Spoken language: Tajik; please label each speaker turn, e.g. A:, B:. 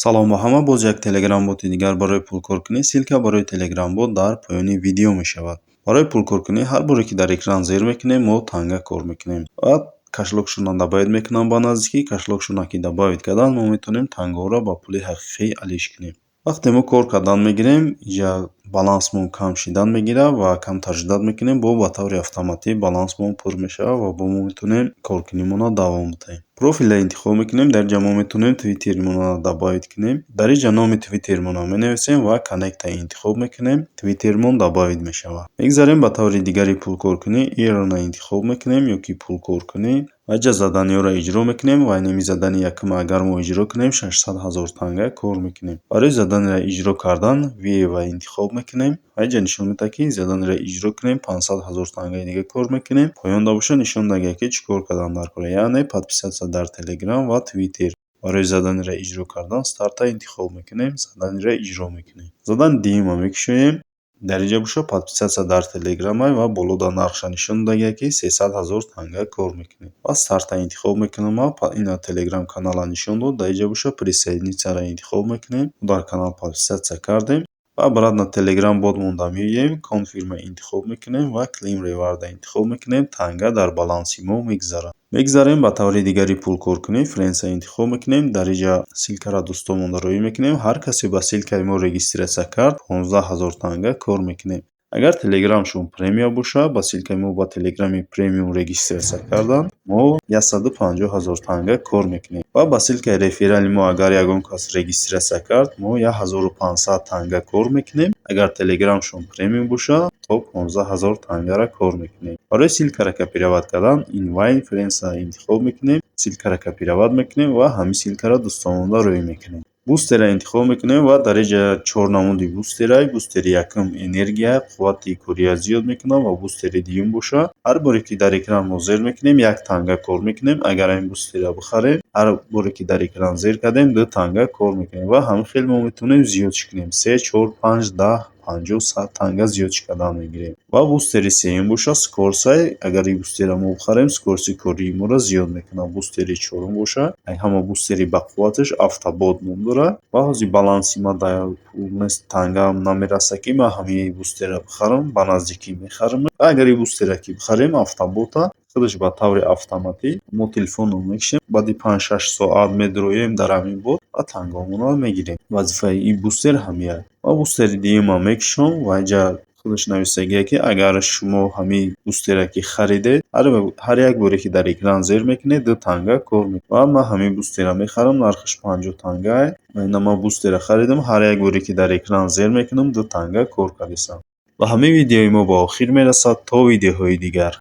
A: Салом ба ҳама! Боз як телеграм-боти дигар барои пулкоркунӣ. Ссылка барои телеграм-бот дар поёни видео мешавад. Барои пулкоркунӣ, ҳар боре ки дар экран зер мекунем, мо танга кор мекунем ва кошелёкшонро добавить мекунам. Ба наздикӣ кошелёкшонро ки добавить кардан, мо метавонем тангаҳоро ба пули ҳақиқӣ алиш кунем. Вақте мо кор кардан мегирем, инҷа балансмон кам шидан мегирад ва камтар ждать мекунем, бо ба таври автоматӣ балансмон пур мешавад ва бо мо метавонем коркунимонро давом диҳем. Профилро интихоб мекунем. Дар инҷа мо метавонем твиттермонро добавить кунем. Дар инҷа номи твиттермонро менависем ва connect интихоб мекунем, твиттермон добавить мешавад. Мегзарем ба таври дигари пулкоркунӣ. Earn интихоб мекунем ё ки пулкоркунӣ ва инҷа заданиҳоро иҷро мекунем. Ва инами задани якума агар мо иҷро кунем, 600 000 танга кор мекунем. Барои заданиро иҷро кардан View интихоб мекунем ва инҷа нишон медиҳад, ки заданиро иҷро кунем, 500 000 тангаи дига кор мекунем. Поёнда бошад, нишон додагият, ки чӣ кор кардан дар кор, яъне подписаться дар Телеграм ва Твиттер. Барои заданиро иҷро кардан старта интихоб мекунем, заданиро иҷро мекунем. Задани дуюмро мекушоем. Дар инҷа бошад, подписаться дар Телеграмай ва боло дар нархша нишон додагият, ки 300 000 танга кор мекунем ва старта интихоб мекунам. Ина телеграм каналро нишон дод. Дар инҷа бошад, присоединиться интихоб мекунем. Дар канал подписаться кардем ва обратно телеграм бот монда меоем, confirm интихоб мекунем ва claim reward интихоб мекунем, танга дар баланси мо мегзарад. Мегзарем ба таври дигари пулкоркунӣ. Friends интихоб мекунем. Дар инҷа ссылкаро дӯстонмонда роӣ мекунем. Ҳар касе ба ссылкаи мо регистрация кард, 15 000 танга кор мекунем. Агар телеграмшон премиум бошад, ба ссылкаи мо ба телеграми премиум регистрация кардан, мо 150 000 танга кор мекунем ва ба ссылкаи реферали мо агар ягон кас регистрация кард, мо 1500 танга кор мекунем. Агар телеграмшон премиум бошад, то 15 000 тангаро кор мекунем. Барои ссылкаро копировать кардан Invite Friends интихоб мекунем, ссылкаро копировать мекунем ва ҳамин ссылкаро дӯстонмонда рӯй мекунем. Бустерро интихоб мекунем ва дар инҷа чор намуди бустерай. Бустери якум энергия, қуввати кория зиёд мекунад ва бустери дуюм бошад, ҳар боре ки дар экран мо зер мекунем, як танга кор мекунем. Агар ҳамин бустерро бихарем, ҳар боре ки дар экран зер кардем, ду танга кор мекунем ва ҳамин хел мо метавонем зиёдш кунем: се, чор, панҷ, 10, 50, 100 танга зиёдш кардан мегирем. Ва бустери сеюм бошад, скорости. Агар ин бустерро мо бихарем, скорости кории моро зиёд мекунад. Бустери чорум бошад, ҳама бустери бақувваташ автобот ном дорад ва ҳозир баланси ман дар пул нест, тангаам намерасад, ки ман ҳамин бустерро бихарам. Ба наздикӣ мехарам. Ва агар ин бустерро ки бихарем, автобота худаш ба таври автоматӣ мо телефонро мекушем, баъди 5-6 соат медуроем дар ҳамин бот ва тангаҳомонро мегирем. Вазифаи ин бустер ҳамин. Ва бустери дуюмам мекушам ва инҷа худаш нависагие, ки агар шумо ҳамин бустерро ки харидед, ҳар як боре ки дар экран зер мекунед, ду танга кор мекунед. Ва ман ҳамин бустерро мехарам, нархаш 50 тангае. Ва ина ман бустерро харидам, ҳар як боре ки дар экран зер мекунам, ду танга кор кардистам. Ва ҳамин видеои мо ба охир мерасад. То видеоҳои дигар.